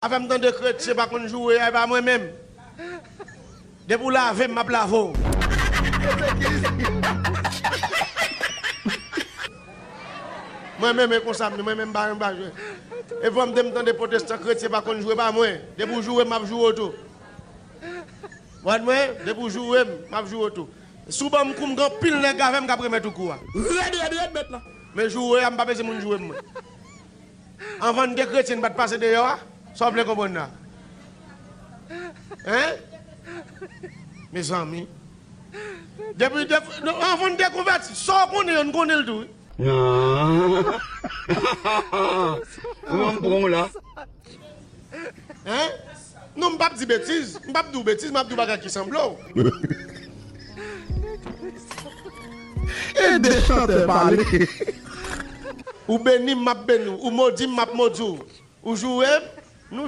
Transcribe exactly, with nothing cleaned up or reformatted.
Afè m tande kretyen pa konn joure a, e pa mwen menm. Depi w lave m, m ap lave w. Mwen menm, e konsa m ye, mwen menm, m pa, m pa jwe. E fò m te m tande pwotestan, kretyen pa konn joure, pa mwen. Depi w joure m, m ap joure w tou. Wad mwen, depi w joure m, m ap joure w tou. Si w ban m kou m, gen anpil nèg avè m k ap remèt ou kou a. Rèd, rèd, rèd, mèt la. Men joure a, m pa bezwen moun joure m, mwen. Anvan n te kretyen, n pa t pase deyò a? Sa w vle konprann la? Hein? Mezanmi. Depi, depi, non, anvan n te konvèti, sa w konnen an, n konnen l tou, wi. Kòman m pran w la? Hein? Non, m p ap di betiz. M p ap di w betiz, m ap di w bagay ki sanble w. Ede chantè pale. Ou beni m, m ap beni w. Ou modi m, m ap modi w. Ou joure m, nou